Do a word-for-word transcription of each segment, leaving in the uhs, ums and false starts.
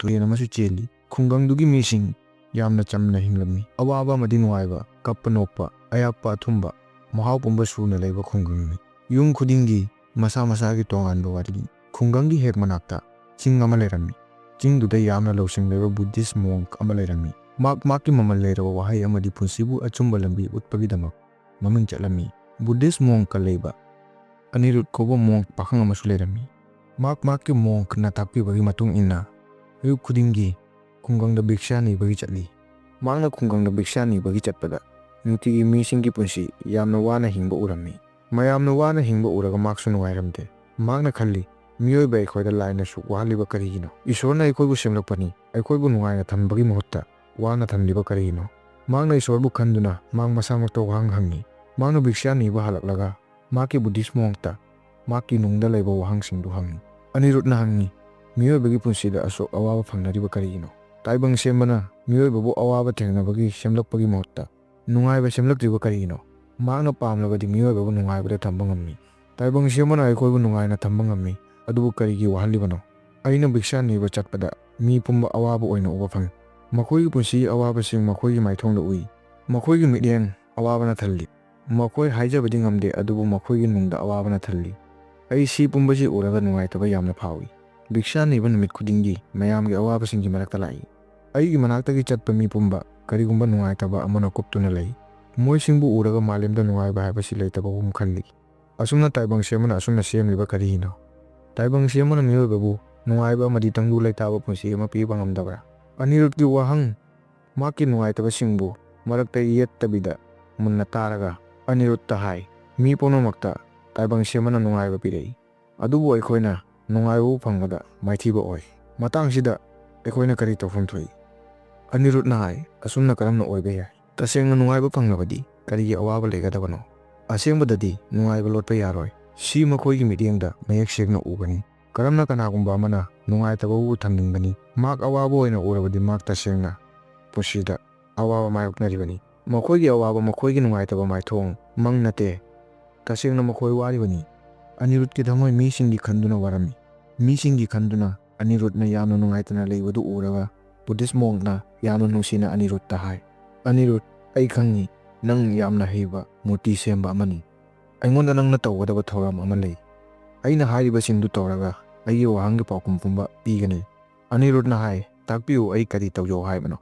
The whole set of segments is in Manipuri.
ꯇꯨꯔꯦꯜ ꯑꯃꯁꯨ ꯆꯦꯜꯂꯤ꯫ ꯈꯨꯡꯒꯪꯗꯨꯒꯤ ꯃꯤꯁꯤꯡ ꯌꯥꯝꯅ ꯆꯝꯅ ꯍꯤꯡꯂꯝꯃꯤ꯫ ꯑꯋꯥꯕ ꯑꯃꯗꯤ ꯅꯨꯡꯉꯥꯏꯕ, ꯀꯞꯄ ꯅꯣꯛꯄ, ꯑꯌꯥꯛꯄ ꯑꯊꯨꯝꯕ, ꯃꯍꯥꯎ ꯄꯨꯝꯕ ꯁꯨꯅ ꯂꯩꯕ ꯈꯨꯡꯒꯪꯅꯤ꯫ ꯌꯨꯝ ꯈꯨꯗꯤꯡꯒꯤ ꯃꯁꯥ ꯃꯁꯥꯒꯤ ꯇꯣꯉꯥꯟꯕ ꯋꯥꯔꯤ꯫ ꯈꯨꯡꯒꯪꯒꯤ ꯍꯦꯛ ꯃꯅꯥꯛꯇ ꯆꯤꯡ ꯑꯃ ꯂꯩꯔꯝꯃꯤ꯫ ꯆꯤꯡꯗꯨꯗ ꯌꯥꯝꯅ ꯂꯧꯁꯤꯡ ꯂꯩꯕ Buddhist monk ꯑꯃ ꯂꯩꯔꯝꯃꯤ꯫ ꯃꯍꯥꯛ ꯃꯍꯥꯛꯀꯤ ꯃꯃꯜ ꯂꯩꯔꯕ ꯋꯥꯍꯩ ꯑꯃꯗꯤ ꯄꯨꯟꯁꯤꯕꯨ ꯑꯆꯨꯝꯕ ꯂꯝꯕꯤ ꯎꯠꯄꯒꯤꯗꯃꯛ ꯃꯃꯤꯡ ꯆꯠꯂꯝꯃꯤ꯫ Buddhist monkꯀ ꯂꯩꯕ ꯑꯅꯤꯔꯨꯠ ꯀꯧꯕ monk ꯄꯥꯈꯪ ꯑꯃꯁꯨ ꯂꯩꯔꯝꯃꯤ꯫ ꯃꯍꯥꯛ ꯃꯍꯥꯛꯀꯤ monkꯅ ꯇꯥꯛꯄꯤꯕꯒꯤ ꯃꯇꯨꯡ ꯏꯟꯅ ꯑꯌꯨꯛ ꯈꯨꯗꯤꯡꯒꯤ ꯈꯨꯡꯒꯪꯗ ꯚꯤꯛꯁꯥ ꯅꯤꯕꯒꯤ ꯆꯠꯂꯤ꯫ ꯃꯍꯥꯛꯅ ꯈꯨꯡꯒꯪꯗ ꯚꯤꯛꯁꯥ ꯅꯤꯕꯒꯤ ꯆꯠꯄꯗ ꯅꯨꯡꯇꯤꯒꯤ ꯃꯤꯁꯤꯡꯒꯤ ꯄꯨꯟꯁꯤ ꯌꯥꯝꯅ ꯋꯥꯅ ꯍꯤꯡꯕ ꯎꯔꯝꯃꯤ꯫ ꯃꯌꯥꯝꯅ ꯋꯥꯅ ꯍꯤꯡꯕ ꯎꯔꯒ ꯃꯍꯥꯛꯁꯨ ꯅꯨꯡꯉꯥꯏꯔꯝꯗꯦ꯫ ꯃꯍꯥꯛꯅ ꯈꯜꯂꯤ, "ꯃꯤꯑꯣꯏꯕ ꯑꯩꯈꯣꯏꯗ ꯂꯥꯏꯅ ꯑꯁꯨꯛ ꯋꯥꯍꯜꯂꯤꯕ ꯀꯔꯤꯒꯤꯅꯣ? ꯏꯁꯣꯔꯅ ꯑꯩꯈꯣꯏꯕꯨ ꯁꯦꯝꯂꯛꯄꯅꯤ, ꯑꯩꯈꯣꯏꯕꯨ ꯅꯨꯡꯉꯥꯏꯅ ꯊꯝꯕꯒꯤ ꯃꯍꯨꯠꯇ ꯋꯥꯅ ꯊꯝꯂꯤꯕ ꯀꯔꯤꯒꯤꯅꯣ?" ꯃꯍꯥꯛꯅ ꯏꯁꯣꯔꯕꯨ ꯈꯟꯗꯨꯅ ꯃꯍꯥꯛ ꯃꯁꯥꯃꯛꯇ ꯋꯥꯍꯪ ꯍꯪꯉꯤ꯫ ꯃꯍꯥꯛꯅ ꯚꯤꯛꯁꯥ ꯅꯤꯕ ꯍꯜꯂꯛꯂꯒ ꯃꯍꯥꯛꯀꯤ Buddhist monkꯇ ꯃꯍꯥꯛꯀꯤ ꯅꯨꯡꯗ ꯂꯩꯕ ꯋꯥꯍꯪꯁꯤꯡꯗꯨ ꯍꯪꯉꯤ꯫ ꯑꯅꯤꯔꯨꯠꯅ ꯍꯪꯉꯤ, "ꯃꯤꯑꯣꯏꯕꯒꯤ ꯄꯨꯟꯁꯤꯗ ꯑꯁꯨꯛ ꯑꯋꯥꯕ ꯐꯪꯅꯔꯤꯕ ꯀꯔꯤꯒꯤꯅꯣ? ꯇꯥꯏꯕꯪ ꯁꯦꯝꯕꯅ ꯃꯤꯑꯣꯏꯕꯕꯨ ꯑꯋꯥꯕ ꯊꯦꯡꯅꯕꯒꯤ ꯁꯦꯝꯂꯛꯄꯒꯤ ꯃꯍꯨꯠꯇ ꯅꯨꯡꯉꯥꯏꯕ ꯁꯦꯝꯂꯛꯇ꯭ꯔꯤꯕ ꯀꯔꯤꯒꯤꯅꯣ? ꯃꯍꯥꯛꯅ ꯄꯥꯝꯂꯕꯗꯤ ꯃꯤꯑꯣꯏꯕꯕꯨ ꯅꯨꯡꯉꯥꯏꯕꯗ ꯊꯝꯕ ꯉꯝꯃꯤ꯫ ꯇꯥꯏꯕꯪ ꯁꯦꯝꯕꯅ ꯑꯩꯈꯣꯏꯕꯨ ꯅꯨꯡꯉꯥꯏꯅ ꯊꯝꯕ ꯉꯝꯃꯤ, ꯑꯗꯨꯕꯨ ꯀꯔꯤꯒꯤ ꯋꯥꯍꯜꯂꯤꯕꯅꯣ? ꯑꯩꯅ ꯚꯤꯛꯁꯥ ꯅꯤꯕ ꯆꯠꯄꯗ ꯃꯤ ꯄꯨꯝꯕ ꯑꯋꯥꯕ ꯑꯣꯏꯅ ꯎꯕ ꯐꯪꯏ꯫ ꯃꯈꯣꯏꯒꯤ ꯄꯨꯟꯁꯤꯒꯤ ꯑꯋꯥꯕꯁꯤꯡ ꯃꯈꯣꯏꯒꯤ ꯃꯥꯏꯊꯣꯡꯗ ꯎꯏ꯫ ꯃꯈꯣꯏꯒꯤ ꯃꯤꯠꯌꯦꯡ ꯑꯋꯥꯕꯅ ꯊꯜꯂꯤ꯫ ꯃꯈꯣꯏ ꯍꯥꯏꯖꯕꯗꯤ ꯉꯝꯗꯦ, ꯑꯗꯨꯕꯨ ꯃꯈꯣꯏꯒꯤ ꯅꯨꯡꯗ ꯑꯋꯥꯕꯅ ꯊꯜꯂꯤ꯫ ꯑꯩ ꯁꯤ ꯄꯨꯝꯕꯁꯤ ꯎꯔꯒ ꯅꯨꯡꯉꯥꯏꯇꯕ ꯌꯥꯝꯅ ꯐꯥꯎꯏ꯫ ꯚꯤꯛꯁꯥ ꯅꯤꯕ ꯅꯨꯃꯤꯠ ꯈꯨꯗꯤꯡꯒꯤ ꯃꯌꯥꯝꯒꯤ ꯑꯋꯥꯕꯁꯤꯡꯒꯤ ꯃꯔꯛꯇ ꯂꯥꯛꯏ꯫ ꯑꯩꯒꯤ ꯃꯅꯥꯛꯇꯒꯤ ꯆꯠꯄ ꯃꯤ ꯄꯨꯝꯕ ꯀꯔꯤꯒꯨꯝꯕ ꯅꯨꯡꯉꯥꯏꯇꯕ ꯑꯃꯅ ꯀꯨꯞꯇꯨꯅ ꯂꯩ꯫ ꯃꯣꯏꯁꯤꯡꯕꯨ ꯎꯔꯒ ꯃꯥꯂꯦꯝꯗ ꯅꯨꯡꯉꯥꯏꯕ ꯍꯥꯏꯕꯁꯤ ꯂꯩꯇꯕꯒꯨꯝ ꯈꯜꯂꯤ꯫ ꯑꯁꯨꯝꯅ ꯇꯥꯏꯕꯪ ꯁꯦꯝꯕꯅ ꯑꯁꯨꯝꯅ ꯁꯦꯝꯂꯤꯕ ꯀꯔꯤꯒꯤꯅꯣ? ꯇꯥꯏꯕꯪ ꯁꯦꯝꯕꯅ ꯃꯤꯑꯣꯏꯕꯕꯨ ꯅꯨꯡꯉꯥꯏꯕ ꯑꯃꯗꯤ ꯇꯪꯗꯨ ꯂꯩꯇꯥꯕ ꯄꯨꯟꯁꯤ ꯑꯃ ꯄꯤꯕ ꯉꯝꯗꯕ꯭ꯔꯥ?" ꯑꯅꯤꯔꯨꯠꯀꯤ ꯋꯥꯍꯪ, ꯃꯍꯥꯛꯀꯤ ꯅꯨꯡꯉꯥꯏꯇꯕꯁꯤꯡꯕꯨ ꯃꯔꯛꯇ ꯌꯦꯠꯇꯕꯤꯗ ꯃꯨꯟꯅ ꯇꯥꯔꯒ ꯑꯅꯤꯔꯨꯠꯇ ꯍꯥꯏ, "ꯃꯤ ꯄꯨꯝꯅꯃꯛꯇ ꯇꯥꯏꯕꯪ ꯁꯦꯝꯕꯅ ꯅꯨꯡꯉꯥꯏꯕ ꯄꯤꯔꯛꯏ, ꯑꯗꯨꯕꯨ ꯑꯩꯈꯣꯏꯅ ꯅꯨꯡꯉꯥꯏꯕꯕꯨ ꯐꯪꯕꯗ ꯃꯥꯏꯊꯤꯕ ꯑꯣꯏ꯫ ꯃꯇꯥꯡꯁꯤꯗ ꯑꯩꯈꯣꯏꯅ ꯀꯔꯤ ꯇꯧꯐꯝ ꯊꯣꯛꯏ?" ꯑꯅꯤꯔꯨꯠꯅ ꯍꯥꯏ, "ꯑꯁꯨꯝꯅ ꯀꯔꯝꯅ ꯑꯣꯏꯕ ꯌꯥꯏ? ꯇꯁꯦꯡꯅ ꯅꯨꯡꯉꯥꯏꯕ ꯐꯪꯂꯕꯗꯤ ꯀꯔꯤꯒꯤ ꯑꯋꯥꯕ ꯂꯩꯒꯗꯕꯅꯣ? ꯑꯁꯦꯡꯕꯗꯗꯤ ꯅꯨꯡꯉꯥꯏꯕ ꯂꯣꯠꯄ ꯌꯥꯔꯣꯏ꯫ ꯁꯤ ꯃꯈꯣꯏꯒꯤ ꯃꯤꯠꯌꯦꯡꯗ ꯃꯌꯦꯛ ꯁꯦꯡꯅ ꯎꯒꯅꯤ꯫ ꯀꯔꯝꯅ ꯀꯅꯥꯒꯨꯝꯕ ꯑꯃꯅ ꯅꯨꯡꯉꯥꯏꯇꯕꯕꯨ ꯊꯝꯅꯤꯡꯒꯅꯤ? ꯃꯍꯥꯛ ꯑꯋꯥꯕ ꯑꯣꯏꯅ ꯎꯔꯕꯗꯤ ꯃꯍꯥꯛ ꯇꯁꯦꯡꯅ ꯄꯨꯟꯁꯤꯗ ꯑꯋꯥꯕ ꯃꯥꯌꯣꯛꯅꯔꯤꯕꯅꯤ꯫ ꯃꯈꯣꯏꯒꯤ ꯑꯋꯥꯕ ꯃꯈꯣꯏꯒꯤ ꯅꯨꯡꯉꯥꯏꯇꯕ ꯃꯥꯏꯊꯣꯡ ꯃꯪ ꯅꯠꯇꯦ꯫ ꯇꯁꯦꯡꯅ ꯃꯈꯣꯏ ꯋꯥꯔꯤꯕꯅꯤ꯫" ꯑꯅꯤꯔꯨꯠꯀꯤ ꯊꯃꯣꯏ ꯃꯤꯁꯤꯡꯒꯤ ꯈꯟꯗꯨꯅ ꯋꯥꯔꯝꯃꯤ꯫ ꯃꯤꯁꯤꯡꯒꯤ ꯈꯟꯗꯨꯅ ꯑꯅꯤꯔꯨꯗꯅ ꯌꯥꯝꯅ ꯅꯨꯡꯉꯥꯏꯇꯅ ꯂꯩꯕꯗꯨ ꯎꯔꯒ Buddhist monkꯅ ꯌꯥꯝꯅ ꯅꯨꯡꯁꯤꯅ ꯑꯅꯤꯔꯨꯗꯇ ꯍꯥꯏ, "ꯑꯅꯤꯔꯨꯗ, ꯑꯩ ꯈꯪꯉꯤ, ꯅꯪ ꯌꯥꯝꯅ ꯍꯩꯕ ꯃꯨꯔꯇꯤ ꯁꯦꯝꯕ ꯑꯃꯅꯤ꯫ ꯑꯩꯉꯣꯟꯗ ꯅꯪꯅ ꯇꯧꯒꯗꯕ ꯊꯧꯔꯝ ꯑꯃ ꯂꯩ꯫ ꯑꯩꯅ ꯍꯥꯏꯔꯤꯕꯁꯤꯡꯗꯨ ꯇꯧꯔꯒ ꯑꯩꯒꯤ ꯋꯥꯍꯪꯒꯤ ꯄꯥꯎꯈꯨꯝ ꯄꯨꯝꯕ ꯄꯤꯒꯅꯤ꯫" ꯑꯅꯤꯔꯨꯗꯅ ꯍꯥꯏ, "ꯇꯥꯛꯄꯤꯌꯨ, ꯑꯩ ꯀꯔꯤ ꯇꯧꯖꯧ ꯍꯥꯏꯕꯅꯣ?"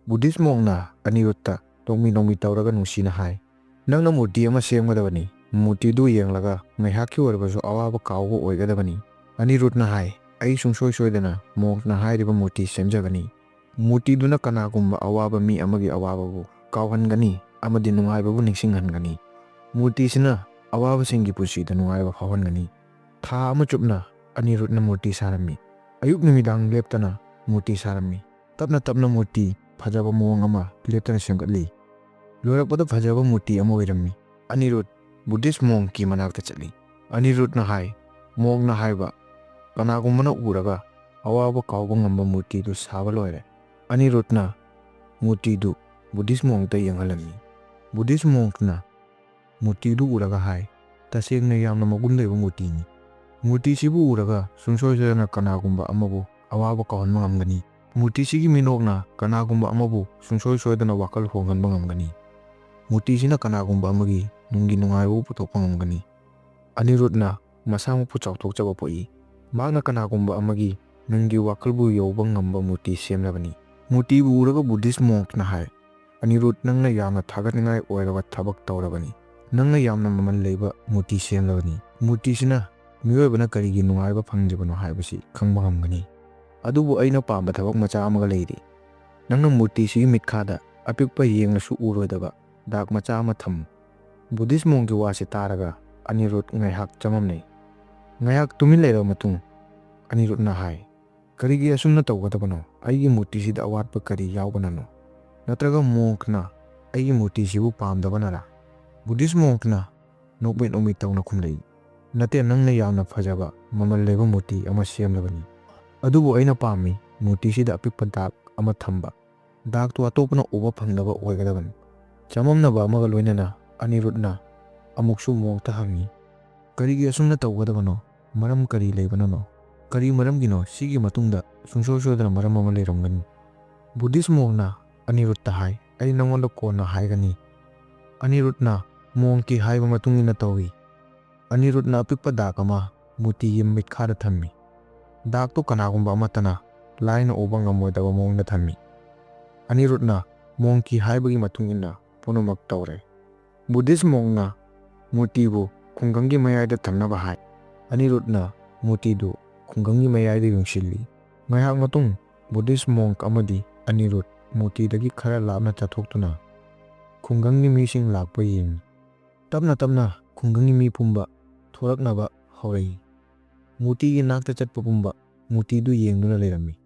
Buddhist monkꯅ ꯑꯅꯤꯔꯨꯗꯇ ꯅꯣꯡꯃꯤ ꯅꯣꯡꯃꯤ ꯇꯧꯔꯒ ꯅꯨꯡꯁꯤꯅ ꯍꯥꯏ, "ꯅꯪꯅ ꯃꯨꯔꯇꯤ ꯑꯃ ꯁꯦꯝꯒꯗꯕꯅꯤ꯫ ꯃꯨꯔꯇꯤꯗꯨ ꯌꯦꯡꯂꯒ ꯉꯥꯏꯍꯥꯛꯀꯤ ꯑꯣꯏꯔꯕꯁꯨ ꯑꯋꯥꯕ ꯀꯥꯎꯕ ꯑꯣꯏꯒꯗꯕꯅꯤ꯫" ꯑꯅꯤꯔꯨꯗꯅ ꯍꯥꯏ, "ꯑꯩ ꯁꯨꯡꯁꯣꯏ ꯁꯣꯏꯗꯅ monkꯅ ꯍꯥꯏꯔꯤꯕ ꯃꯨꯔꯇꯤ ꯁꯦꯝꯖꯒꯅꯤ꯫ ꯃꯨꯔꯇꯤꯗꯨꯅ ꯀꯅꯥꯒꯨꯝꯕ ꯑꯋꯥꯕ ꯃꯤ ꯑꯃꯒꯤ ꯑꯋꯥꯕꯕꯨ ꯀꯥꯎꯍꯟꯒꯅꯤ ꯑꯃꯗꯤ ꯅꯨꯡꯉꯥꯏꯕꯕꯨ ꯅꯤꯡꯁꯤꯡꯍꯟꯒꯅꯤ꯫ ꯃꯨꯔꯇꯤꯁꯤꯅ ꯑꯋꯥꯕꯁꯤꯡꯒꯤ ꯄꯨꯟꯁꯤꯗ ꯅꯨꯡꯉꯥꯏꯕ ꯐꯥꯎꯍꯟꯒꯅꯤ꯫" ꯊꯥ ꯑꯃ ꯆꯨꯞꯅ ꯑꯅꯤꯔꯨꯗꯅ ꯃꯨꯔꯇꯤ ꯁꯥꯔꯝꯃꯤ꯫ ꯑꯌꯨꯛ ꯅꯨꯃꯤꯗꯥꯡ ꯂꯦꯞꯇꯅ ꯃꯨꯔꯇꯤ ꯁꯥꯔꯝꯃꯤ꯫ ꯇꯞꯅ ꯇꯞꯅ ꯃꯨꯔꯇꯤ ꯐꯖꯕ ꯃꯑꯣꯡ ꯑꯃ ꯂꯦꯞꯇꯅ ꯁꯦꯝꯒꯠꯂꯤ꯫ ꯂꯣꯏꯔꯛꯄꯗ ꯐꯖꯕ ꯃꯨꯔꯇꯤ ꯑꯃ ꯑꯣꯏꯔꯝꯃꯤ꯫ ꯑꯅꯤꯔꯨꯗ Buddhist monkꯀꯤ ꯃꯅꯥꯛꯇ ꯆꯠꯂꯤ꯫ ꯑꯅꯤꯔꯨꯗꯅ ꯍꯥꯏ, "Monkꯅ ꯍꯥꯏꯕ ꯀꯅꯥꯒꯨꯝꯕꯅ ꯎꯔꯒ ꯑꯋꯥꯕ ꯀꯥꯎꯕ ꯉꯝꯕ ꯃꯨꯔꯇꯤꯗꯨ ꯁꯥꯕ ꯂꯣꯏꯔꯦ꯫" ꯑꯅꯤꯔꯨꯗꯅ ꯃꯨꯔꯇꯤꯗꯨ Buddhist monkꯇ ꯌꯦꯡꯍꯜꯂꯝꯃꯤ꯫ Buddhist monkꯅ ꯃꯨꯔꯇꯤꯗꯨ ꯎꯔꯒ ꯍꯥꯏ, "ꯇꯁꯦꯡꯅ ꯌꯥꯝꯅ ꯃꯒꯨꯟ ꯂꯩꯕ ꯃꯨꯔꯇꯤꯅꯤ꯫ ꯃꯨꯔꯇꯤꯁꯤꯕꯨ ꯎꯔꯒ ꯁꯨꯡꯁꯣꯏ ꯁꯣꯏꯗꯅ ꯀꯅꯥꯒꯨꯝꯕ ꯑꯃꯕꯨ ꯑꯋꯥꯕ ꯀꯥꯎꯍꯟꯕ ꯉꯝꯒꯅꯤ꯫ ꯃꯨꯔꯇꯤꯁꯤꯒꯤ ꯃꯤꯅꯣꯛꯅ ꯀꯅꯥꯒꯨꯝꯕ ꯑꯃꯕꯨ ꯁꯨꯡꯁꯣꯏ ꯁꯣꯏꯗꯅ ꯋꯥꯈꯜ ꯍꯣꯡꯍꯟꯕ ꯉꯝꯒꯅꯤ꯫ ꯃꯨꯔꯇꯤꯁꯤꯅ ꯀꯅꯥꯒꯨꯝꯕ ꯑꯃꯒꯤ ꯅꯨꯡꯒꯤ ꯅꯨꯡꯉꯥꯏꯕꯕꯨ ꯄꯨꯊꯣꯛꯄ ꯉꯝꯒꯅꯤ꯫" ꯑꯅꯤꯔꯨꯗꯅ ꯃꯁꯥꯃꯛꯄꯨ ꯆꯥꯎꯊꯣꯛꯆꯕ ꯄꯣꯛꯏ꯫ ꯃꯍꯥꯛꯅ ꯀꯅꯥꯒꯨꯝꯕ ꯑꯃꯒꯤ ꯅꯨꯡꯒꯤ ꯋꯥꯈꯜꯕꯨ ꯌꯧꯕ ꯉꯝꯕ ꯃꯨꯔꯇꯤ ꯁꯦꯝꯂꯕꯅꯤ꯫ ꯃꯨꯔꯇꯤꯕꯨ ꯎꯔꯒ Buddhist monkꯅ ꯍꯥꯏ, "ꯑꯅꯤꯔꯨꯗ, ꯅꯪꯅ ꯌꯥꯝꯅ ꯊꯥꯒꯠꯅꯤꯡꯉꯥꯏ ꯑꯣꯏꯔꯕ ꯊꯕꯛ ꯇꯧꯔꯕꯅꯤ꯫ ꯅꯪꯅ ꯌꯥꯝꯅ ꯃꯃꯜ ꯂꯩꯕ ꯃꯨꯔꯇꯤ ꯁꯦꯝꯂꯕꯅꯤ꯫ ꯃꯨꯔꯇꯤꯁꯤꯅ ꯃꯤꯑꯣꯏꯕꯅ ꯀꯔꯤꯒꯤ ꯅꯨꯡꯉꯥꯏꯕ ꯐꯪꯂꯤꯕꯅꯣ ꯍꯥꯏꯕꯁꯤ ꯈꯪꯕ ꯉꯝꯒꯅꯤ꯫ ꯑꯗꯨꯕꯨ ꯑꯩꯅ ꯄꯥꯝꯕ ꯊꯕꯛ ꯃꯆꯥ ꯑꯃꯒ ꯂꯩꯔꯤ꯫ ꯅꯪꯅ ꯃꯨꯔꯇꯤꯁꯤꯒꯤ ꯃꯤꯠꯈꯥꯗ ꯑꯄꯤꯛꯄ ꯌꯦꯡꯂꯁꯨ ꯎꯔꯣꯏꯗꯕ ꯗꯥꯛ ꯃꯆꯥ ꯑꯃ ꯊꯝꯃꯨ꯫" Buddhist monkꯀꯤ ꯋꯥꯁꯤ ꯇꯥꯔꯒ ꯑꯅꯤꯔꯨꯗ ꯉꯥꯏꯍꯥꯛ ꯆꯃꯝꯅꯩ꯫ ꯉꯥꯏꯍꯥꯛ ꯇꯨꯃꯤꯟ ꯂꯩꯔꯕ ꯃꯇꯨꯡ ꯑꯅꯤꯔꯨꯗꯅ ꯍꯥꯏ, "ꯀꯔꯤꯒꯤ ꯑꯁꯨꯝꯅ ꯇꯧꯒꯗꯕꯅꯣ? ꯑꯩꯒꯤ ꯃꯨꯔꯇꯤꯁꯤꯗ ꯑꯋꯥꯠꯄ ꯀꯔꯤ ꯌꯥꯎꯕꯅꯅꯣ? ꯅꯠꯇ꯭ꯔꯒ monkꯅ ꯑꯩꯒꯤ ꯃꯨꯔꯇꯤꯁꯤꯕꯨ ꯄꯥꯝꯗꯕꯅꯔꯥ?" Buddhist monkꯅ ꯅꯣꯛꯃꯤꯠ ꯅꯣꯛꯃꯤꯠ ꯇꯧꯅ ꯈꯨꯝꯂꯛꯏ, "ꯅꯠꯇꯦ, ꯅꯪꯅ ꯌꯥꯝꯅ ꯐꯖꯕ, ꯃꯃꯜ ꯂꯩꯕ ꯃꯨꯔꯇꯤ ꯑꯃ ꯁꯦꯝꯂꯕꯅꯤ꯫ ꯑꯗꯨꯕꯨ ꯑꯩꯅ ꯄꯥꯝꯃꯤ ꯃꯨꯔꯇꯤꯁꯤꯗ ꯑꯄꯤꯛꯄ ꯗꯥꯛ ꯑꯃ ꯊꯝꯕ꯫ ꯗꯥꯛꯇꯨ ꯑꯇꯣꯞꯄꯅ ꯎꯕ ꯐꯪꯗꯕ ꯑꯣꯏꯒꯗꯕꯅꯤ꯫" ꯆꯃꯝꯅꯕ ꯑꯃꯒ ꯂꯣꯏꯅꯅ ꯑꯅꯤꯔꯨꯗꯅ ꯑꯃꯨꯛꯁꯨ monkꯇ ꯍꯪꯉꯤ, "ꯀꯔꯤꯒꯤ ꯑꯁꯨꯝꯅ ꯇꯧꯒꯗꯕꯅꯣ? ꯃꯔꯝ ꯀꯔꯤ ꯂꯩꯕꯅꯅꯣ?" ꯀꯔꯤ ꯃꯔꯝꯒꯤꯅꯣ? ꯁꯤꯒꯤ ꯃꯇꯨꯡꯗ ꯁꯨꯡꯁꯣꯏ ꯁꯣꯏꯗꯅ ꯃꯔꯝ ꯑꯃ ꯂꯩꯔꯝꯒꯅꯤ꯫ ꯕꯨꯙꯤꯁ ꯃꯣꯡꯅ ꯑꯅꯤꯔꯨꯠꯇ ꯍꯥꯏ, "ꯑꯩ ꯅꯉꯣꯟꯗ ꯀꯣꯟꯅ ꯍꯥꯏꯒꯅꯤ꯫" ꯑꯅꯤꯔꯨꯠꯅ ꯃꯣꯡꯀꯤ ꯍꯥꯏꯕ ꯃꯇꯨꯡ ꯏꯟꯅ ꯇꯧꯏ꯫ ꯑꯅꯤꯔꯨꯠꯅ ꯑꯄꯤꯛꯄ ꯗꯥꯛ ꯑꯃ ꯃꯨꯔꯇꯤꯒꯤ ꯃꯤꯠꯈꯥꯗ ꯊꯝꯃꯤ꯫ ꯗꯥꯛꯇꯨ ꯀꯅꯥꯒꯨꯝꯕ ꯑꯃꯠꯇꯅ ꯂꯥꯏꯅ ꯎꯕ ꯉꯝꯃꯣꯏꯗꯕ ꯃꯑꯣꯡꯗ ꯊꯝꯃꯤ꯫ ꯑꯅꯤꯔꯨꯠꯅ ꯃꯣꯡꯀꯤ ꯍꯥꯏꯕꯒꯤ ꯃꯇꯨꯡ ꯏꯟꯅ ꯄꯨꯝꯅꯃꯛ ꯇꯧꯔꯦ꯫ ꯕꯨꯙꯤꯁ ꯃꯣꯡꯅ ꯃꯨꯔꯇꯤꯕꯨ ꯈꯨꯡꯒꯪꯒꯤ ꯃꯌꯥꯏꯗ ꯊꯝꯅꯕ ꯍꯥꯏ꯫ ꯑꯅꯤꯔꯨꯠꯅ ꯃꯨꯔꯇꯤꯗꯨ ꯈꯨꯡꯒꯪꯒꯤ ꯃꯌꯥꯏꯗ ꯌꯨꯡꯁꯤꯜꯂꯤ꯫ ꯉꯥꯏꯍꯥꯛ ꯃꯇꯨꯡ ꯕꯨꯙꯤꯁ ꯃꯣꯡꯛ ꯑꯃꯗꯤ ꯑꯅꯤꯔꯨꯠ ꯃꯨꯔꯇꯤꯗꯒꯤ ꯈꯔ ꯂꯥꯞꯅ ꯆꯠꯊꯣꯛꯇꯨꯅ ꯈꯨꯡꯒꯪꯒꯤ ꯃꯤꯁꯤꯡ ꯂꯥꯛꯄ ꯌꯦꯡꯏ꯫ ꯇꯞꯅ ꯇꯞꯅ ꯈꯨꯡꯒꯪꯒꯤ ꯃꯤ ꯄꯨꯝꯕ ꯊꯣꯔꯛꯅꯕ ꯍꯧꯔꯛꯏ꯫ ꯃꯨꯔꯇꯤꯒꯤ ꯅꯥꯛꯇ ꯆꯠꯄ ꯄꯨꯝꯕ ꯃꯨꯔꯇꯤꯗꯨ ꯌꯦꯡꯗꯨꯅ ꯂꯩꯔꯝꯃꯤ꯫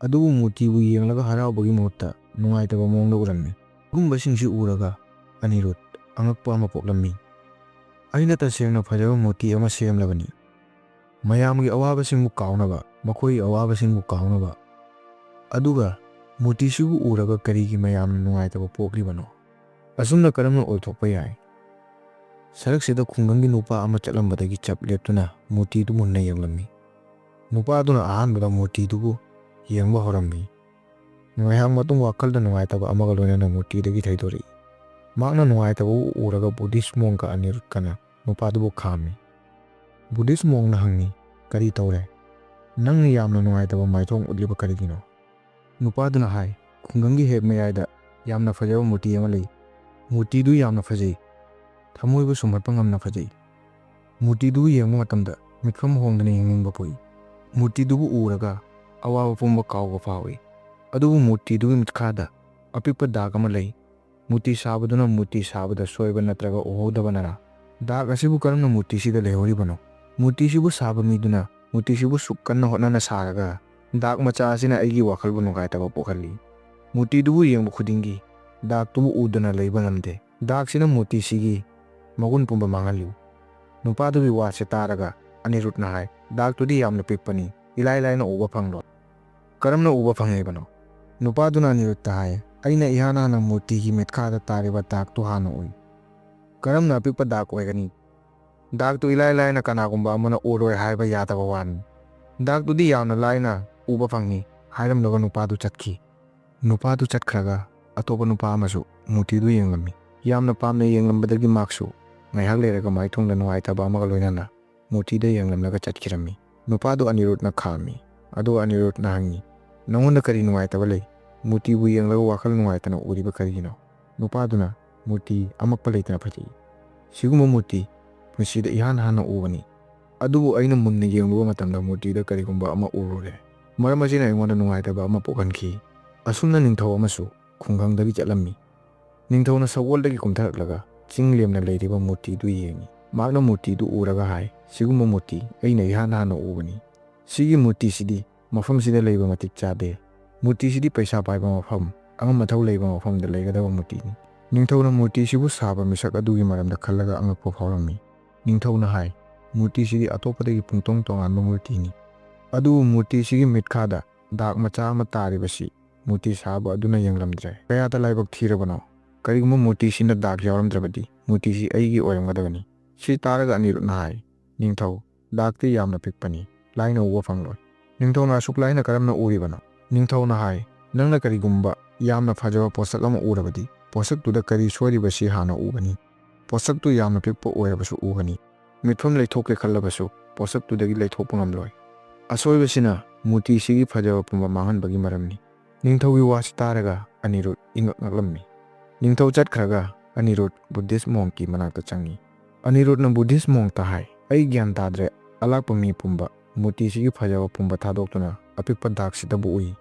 ꯑꯗꯨꯕꯨ ꯃꯨꯔꯇꯤꯕꯨ ꯌꯦꯡꯂꯒ ꯍꯔꯥꯎꯕꯒꯤ ꯃꯍꯨꯠꯇ ꯅꯨꯡꯉꯥꯏꯇꯕ ꯃꯑꯣꯡꯗ ꯎꯔꯝꯃꯤ꯫ ꯑꯗꯨꯒꯨꯝꯕꯁꯤꯡꯁꯤ ꯎꯔꯒ ꯑꯅꯤꯔꯨꯠ ꯑꯉꯛꯄ ꯑꯃ ꯄꯣꯛꯂꯝꯃꯤ꯫ "ꯑꯩꯅ ꯇꯁꯦꯡꯅ ꯐꯖꯕ ꯃꯨꯔꯇꯤ ꯑꯃ ꯁꯦꯝꯂꯕꯅꯤ꯫ ꯃꯌꯥꯝꯒꯤ ꯑꯋꯥꯕꯁꯤꯡꯕꯨ ꯀꯥꯎꯅꯕ, ꯃꯈꯣꯏꯒꯤ ꯑꯋꯥꯕꯁꯤꯡꯕꯨ ꯀꯥꯎꯅꯕ꯫ ꯑꯗꯨꯒ ꯃꯨꯔꯇꯤꯁꯤꯕꯨ ꯎꯔꯒ ꯀꯔꯤꯒꯤ ꯃꯌꯥꯝꯅ ꯅꯨꯡꯉꯥꯏꯇꯕ ꯄꯣꯛꯂꯤꯕꯅꯣ? ꯑꯁꯨꯝꯅ ꯀꯔꯝꯅ ꯑꯣꯏꯊꯣꯛꯄ ꯌꯥꯏ?" ꯁꯔꯛꯁꯤꯗ ꯈꯨꯡꯒꯪꯒꯤ ꯅꯨꯄꯥ ꯑꯃ ꯆꯠꯂꯝꯕꯗꯒꯤ ꯆꯞ ꯂꯦꯞꯇꯨꯅ ꯃꯨꯔꯇꯤꯗꯨ ꯃꯨꯟꯅ ꯌꯦꯡꯂꯝꯃꯤ꯫ ꯅꯨꯄꯥꯗꯨꯅ ꯑꯍꯥꯟꯕꯗ ꯃꯨꯔꯇꯤꯗꯨꯕꯨ ꯌꯦꯡꯕ ꯍꯧꯔꯝꯃꯤ꯫ ꯉꯥꯏꯍꯥꯛ ꯃꯇꯨꯡ ꯋꯥꯈꯜꯗ ꯅꯨꯡꯉꯥꯏꯇꯕ ꯑꯃꯒ ꯂꯣꯏꯅꯅ ꯃꯨꯔꯇꯤꯗꯒꯤ ꯊꯩꯗꯣꯔꯛꯏ꯫ ꯃꯍꯥꯛꯅ ꯅꯨꯡꯉꯥꯏꯇꯕ ꯎꯔꯒ ꯕꯨꯙꯤꯁ ꯃꯣꯡꯀ ꯑꯅꯤꯔꯨꯠꯀꯅ ꯅꯨꯄꯥꯗꯨꯕꯨ ꯈꯥꯝꯃꯤ꯫ ꯕꯨꯙꯤꯁ ꯃꯣꯡꯅ ꯍꯪꯉꯤ, "ꯀꯔꯤ ꯇꯧꯔꯦ? ꯅꯪꯅ ꯌꯥꯝꯅ ꯅꯨꯡꯉꯥꯏꯇꯕ ꯃꯥꯏꯊꯣꯡ ꯎꯠꯂꯤꯕ ꯀꯔꯤꯒꯤꯅꯣ?" ꯅꯨꯄꯥꯗꯨꯅ ꯍꯥꯏ, "ꯈꯨꯡꯒꯪꯒꯤ ꯍꯦꯛ ꯃꯌꯥꯏꯗ ꯌꯥꯝꯅ ꯐꯖꯕ ꯃꯨꯔꯇꯤ ꯑꯃ ꯂꯩ꯫ ꯃꯨꯔꯇꯤꯗꯨ ꯌꯥꯝꯅ ꯐꯖꯩ꯫ ꯊꯃꯣꯏꯕꯨ ꯁꯨꯝꯍꯠꯄ ꯉꯝꯅ ꯐꯖꯩ꯫ ꯃꯨꯔꯇꯤꯗꯨꯕꯨ ꯌꯦꯡꯕ ꯃꯇꯝꯗ ꯃꯤꯠꯐꯝ ꯍꯣꯡꯗꯅ ꯌꯦꯡꯅꯤꯡꯕ ꯄꯣꯛꯏ꯫ ꯃꯨꯔꯇꯤꯗꯨꯕꯨ ꯎꯔꯒ ꯑꯋꯥꯕ ꯄꯨꯝꯕ ꯀꯥꯎꯕ ꯐꯥꯎꯏ꯫ ꯑꯗꯨꯕꯨ ꯃꯨꯔꯇꯤꯗꯨꯒꯤ ꯃꯤꯠꯈꯥꯗ ꯑꯄꯤꯛꯄ ꯗꯥꯛ ꯑꯃ ꯂꯩ꯫ ꯃꯨꯔꯇꯤ ꯁꯥꯕꯗꯨꯅ ꯃꯨꯔꯇꯤ ꯁꯥꯕꯗ ꯁꯣꯏꯕ ꯅꯠꯇ꯭ꯔꯒ ꯎꯍꯧꯗꯕꯅꯔꯥ? ꯗꯥꯛ ꯑꯁꯤꯕꯨ ꯀꯔꯝꯅ ꯃꯨꯔꯇꯤꯁꯤꯗ ꯂꯩꯍꯧꯔꯤꯕꯅꯣ? ꯃꯨꯔꯇꯤꯁꯤꯕꯨ ꯁꯥꯕ ꯃꯤꯗꯨꯅ ꯃꯨꯔꯇꯤꯁꯤꯕꯨ ꯁꯨꯛ ꯀꯟꯅ ꯍꯣꯠꯅꯅ ꯁꯥꯔꯒ, ꯗꯥꯛ ꯃꯆꯥ ꯑꯁꯤꯅ ꯑꯩꯒꯤ ꯋꯥꯈꯜꯕꯨ ꯅꯨꯡꯉꯥꯏꯇꯕ ꯄꯣꯛꯍꯜꯂꯤ꯫ ꯃꯨꯔꯇꯤꯗꯨꯕꯨ ꯌꯦꯡꯕ ꯈꯨꯗꯤꯡꯒꯤ ꯗꯥꯛꯇꯨꯕꯨ ꯎꯗꯅ ꯂꯩꯕ ꯉꯝꯗꯦ꯫ ꯗꯥꯛꯁꯤꯅ ꯃꯨꯔꯇꯤꯁꯤꯒꯤ ꯃꯒꯨꯟ ꯄꯨꯝꯕ ꯃꯥꯡꯍꯜꯂꯤ꯫" ꯅꯨꯄꯥꯗꯨꯒꯤ ꯋꯥꯁꯦ ꯇꯥꯔꯒ ꯑꯅꯤꯔꯨꯠꯅ ꯍꯥꯏ, "ꯗꯥꯛꯇꯨꯗꯤ ꯌꯥꯝꯅ ꯄꯤꯛꯄꯅꯤ, ꯏꯂꯥꯏ ꯂꯥꯏꯅ ꯎꯕ ꯐꯪꯂꯣꯏ꯫ ꯀꯔꯝꯅ ꯎꯕ ꯐꯪꯉꯤꯕꯅꯣ?" ꯅꯨꯄꯥꯗꯨꯅ ꯑꯅꯤꯔꯨꯠꯇ ꯍꯥꯏ, "ꯑꯩꯅ ꯏꯍꯥꯟ ꯍꯥꯟꯅ ꯃꯨꯔꯇꯤꯒꯤ ꯃꯤꯠꯈꯥꯗ ꯇꯥꯔꯤꯕ ꯗꯥꯛꯇꯨ ꯍꯥꯟꯅ ꯎꯏ꯫ ꯀꯔꯝꯅ ꯑꯄꯤꯛꯄ ꯗꯥꯛ ꯑꯣꯏꯒꯅꯤ? ꯗꯥꯛꯇꯨ ꯏꯂꯥꯏ ꯂꯥꯏꯅ ꯀꯅꯥꯒꯨꯝꯕ ꯑꯃꯅ ꯎꯔꯣꯏ ꯍꯥꯏꯕ ꯌꯥꯗꯕ ꯋꯥꯅꯤ꯫ "ꯗꯥꯛꯇꯨꯗꯤ ꯌꯥꯝꯅ ꯂꯥꯏꯅ ꯎꯕ ꯐꯪꯉꯤ" ꯍꯥꯏꯔꯝꯂꯒ ꯅꯨꯄꯥꯗꯨ ꯆꯠꯈꯤ꯫ ꯅꯨꯄꯥꯗꯨ ꯆꯠꯈ꯭ꯔꯒ ꯑꯇꯣꯞꯄ ꯅꯨꯄꯥ ꯑꯃꯁꯨ ꯃꯨꯔꯇꯤꯗꯨ ꯌꯦꯡꯂꯝꯃꯤ꯫ ꯌꯥꯝꯅ ꯄꯥꯝꯅ ꯌꯦꯡꯂꯝꯕꯗꯒꯤ ꯃꯍꯥꯛꯁꯨ ꯉꯥꯏꯍꯥꯛ ꯂꯩꯔꯒ ꯃꯥꯏꯊꯣꯡꯗ ꯅꯨꯡꯉꯥꯏꯇꯕ ꯑꯃꯒ ꯂꯣꯏꯅꯅ ꯃꯨꯔꯇꯤꯗ ꯌꯦꯡꯂꯝꯂꯒ ꯆꯠꯈꯤꯔꯝꯃꯤ꯫ ꯅꯨꯄꯥꯗꯨ ꯑꯅꯤꯔꯨꯗꯅ ꯈꯥꯝꯃꯤ꯫ ꯑꯗꯨꯒ ꯑꯅꯤꯔꯨꯗꯅ ꯍꯪꯉꯤ, "ꯅꯉꯣꯟꯗ ꯀꯔꯤ ꯅꯨꯡꯉꯥꯏꯇꯕ ꯂꯩ? ꯃꯨꯔꯇꯤꯕꯨ ꯌꯦꯡꯂꯒ ꯋꯥꯈꯜ ꯅꯨꯡꯉꯥꯏꯇꯅ ꯎꯔꯤꯕ ꯀꯔꯤꯒꯤꯅꯣ?" ꯅꯨꯄꯥꯗꯨꯅ, "ꯃꯨꯔꯇꯤ ꯑꯃꯛꯄ ꯂꯩꯇꯅ ꯐꯖꯩ꯫ ꯁꯤꯒꯨꯝꯕ ꯃꯨꯔꯇꯤ ꯄꯨꯟꯁꯤꯗ ꯏꯍꯥꯟ ꯍꯥꯟꯅ ꯎꯕꯅꯤ꯫ ꯑꯗꯨꯕꯨ ꯑꯩꯅ ꯃꯨꯟꯅ ꯌꯦꯡꯂꯨꯕ ꯃꯇꯝꯗ ꯃꯨꯔꯇꯤꯗ ꯀꯔꯤꯒꯨꯝꯕ ꯑꯃ ꯎꯔꯨꯔꯦ꯫ ꯃꯔꯝ ꯑꯁꯤꯅ ꯑꯩꯉꯣꯟꯗ ꯅꯨꯡꯉꯥꯏꯇꯕ ꯑꯃ ꯄꯣꯛꯍꯟꯈꯤ꯫" ꯑꯁꯨꯝꯅ ꯅꯤꯡꯊꯧ ꯑꯃꯁꯨ ꯈꯨꯡꯒꯪꯗꯒꯤ ꯆꯠꯂꯝꯃꯤ꯫ ꯅꯤꯡꯊꯧꯅ ꯁꯒꯣꯜꯗꯒꯤ ꯀꯨꯝꯊꯔꯛꯂꯒ ꯆꯤꯡ ꯂꯦꯝꯅ ꯂꯩꯔꯤꯕ ꯃꯨꯔꯇꯤꯗꯨ ꯌꯦꯡꯉꯤ꯫ ꯃꯍꯥꯛꯅ ꯃꯨꯔꯇꯤꯗꯨ ꯎꯔꯒ ꯍꯥꯏ, "ꯁꯤꯒꯨꯝꯕ ꯃꯨꯔꯇꯤ ꯑꯩꯅ ꯏꯍꯥꯟ ꯍꯥꯟꯅ ꯎꯕꯅꯤ꯫ ꯁꯤꯒꯤ ꯃꯨꯔꯇꯤꯁꯤꯗꯤ ꯃꯐꯝꯁꯤꯗ ꯂꯩꯕ ꯃꯇꯤꯛ ꯆꯥꯗꯦ꯫ ꯃꯨꯔꯇꯤꯁꯤꯗꯤ ꯄꯩꯁꯥ ꯄꯥꯏꯕ ꯃꯐꯝ, ꯑꯉꯝ ꯑꯊꯧ ꯂꯩꯕ ꯃꯐꯝꯗ ꯂꯩꯒꯗꯕ ꯃꯨꯔꯇꯤꯅꯤ꯫" ꯅꯤꯡꯊꯧꯅ ꯃꯨꯔꯇꯤꯁꯤꯕꯨ ꯁꯥꯕ ꯃꯤꯁꯛ ꯑꯗꯨꯒꯤ ꯃꯔꯝꯗ ꯈꯜꯂꯒ ꯑꯉꯛꯄ ꯐꯥꯎꯔꯝꯃꯤ꯫ ꯅꯤꯡꯊꯧꯅ ꯍꯥꯏ, "ꯃꯨꯔꯇꯤꯁꯤꯗꯤ ꯑꯇꯣꯞꯄꯗꯒꯤ ꯄꯨꯡꯇꯣꯡ ꯇꯣꯉꯥꯟꯕ ꯃꯨꯔꯇꯤꯅꯤ꯫ ꯑꯗꯨꯕꯨ ꯃꯨꯔꯇꯤꯁꯤꯒꯤ ꯃꯤꯠꯈꯥꯗ ꯗꯥꯛ ꯃꯆꯥ ꯑꯃ ꯇꯥꯔꯤꯕꯁꯤ ꯃꯨꯔꯇꯤ ꯁꯥꯕ ꯑꯗꯨꯅ ꯌꯦꯡꯂꯝꯗ꯭ꯔꯦ꯫ ꯀꯌꯥꯗ ꯂꯥꯏꯕꯛ ꯊꯤꯔꯕꯅꯣ! ꯀꯔꯤꯒꯨꯝꯕ ꯃꯨꯔꯇꯤꯁꯤꯅ ꯗꯥꯛ ꯌꯥꯎꯔꯝꯗ꯭ꯔꯕꯗꯤ ꯃꯨꯔꯇꯤꯁꯤ ꯑꯩꯒꯤ ꯑꯣꯏꯔꯝꯒꯗꯕꯅꯤ꯫" ꯁꯤ ꯇꯥꯔꯒ ꯑꯅꯤꯔꯨꯗꯅ ꯍꯥꯏ, "ꯅꯤꯡꯊꯧ, ꯗꯥꯛꯇꯤ ꯌꯥꯝꯅ ꯄꯤꯛꯄꯅꯤ, ꯂꯥꯏꯅ ꯎꯕ ꯐꯪꯂꯣꯏ꯫" ꯅꯤꯡꯊꯧꯅ ꯑꯁꯨꯛ ꯂꯥꯏꯅ ꯀꯔꯝꯅ ꯎꯔꯤꯕꯅꯣ? ꯅꯤꯡꯊꯧꯅ ꯍꯥꯏ, "ꯅꯪꯅ ꯀꯔꯤꯒꯨꯝꯕ ꯌꯥꯝꯅ ꯐꯖꯕ ꯄꯣꯠꯁꯛ ꯑꯃ ꯎꯔꯕꯗꯤ ꯄꯣꯠꯁꯛꯇꯨꯗ ꯀꯔꯤ ꯁꯣꯏꯔꯤꯕꯁꯤ ꯍꯥꯟꯅ ꯎꯒꯅꯤ꯫ ꯄꯣꯠꯁꯛꯇꯨ ꯌꯥꯝꯅ ꯄꯤꯛꯄ ꯑꯣꯏꯔꯕꯁꯨ ꯎꯒꯅꯤ꯫ ꯃꯤꯠꯐꯝ ꯂꯩꯊꯣꯛꯀꯦ ꯈꯜꯂꯕꯁꯨ ꯄꯣꯠꯁꯛꯇꯨꯗꯒꯤ ꯂꯩꯊꯣꯛꯄ ꯉꯝꯂꯣꯏ꯫ ꯑꯁꯣꯏꯕꯁꯤꯅ ꯃꯨꯔꯇꯤꯁꯤꯒꯤ ꯐꯖꯕ ꯄꯨꯝꯕ ꯃꯥꯡꯍꯟꯕꯒꯤ ꯃꯔꯝꯅꯤ꯫" ꯅꯤꯡꯊꯧꯒꯤ ꯋꯥꯁꯤ ꯇꯥꯔꯒ ꯑꯅꯤꯔꯨꯗ ꯏꯉꯛ ꯉꯛꯂꯝꯃꯤ꯫ ꯅꯤꯡꯊꯧ ꯆꯠꯈ꯭ꯔꯒ ꯑꯅꯤꯔꯨꯗ ꯕꯨꯙꯤꯁ ꯃꯣꯡꯀꯤ ꯃꯅꯥꯛꯇ ꯆꯪꯉꯤ꯫ ꯑꯅꯤꯔꯨꯗꯅ ꯕꯨꯙꯤꯁ ꯃꯣꯡꯇ ꯍꯥꯏ, "ꯑꯩ ꯒ꯭ꯌꯥꯟ ꯇꯥꯗ꯭ꯔꯦ, ꯑꯂꯥꯛꯄ ꯃꯤ ꯄꯨꯝꯕ ꯃꯨꯔꯇꯤꯁꯤꯒꯤ ꯐꯖꯕ ꯄꯨꯝꯕ ꯊꯥꯗꯣꯛꯇꯨꯅ ꯑꯄꯤꯛꯄ ꯗꯥꯛꯁꯤꯗꯕꯨ ꯎꯏ꯫"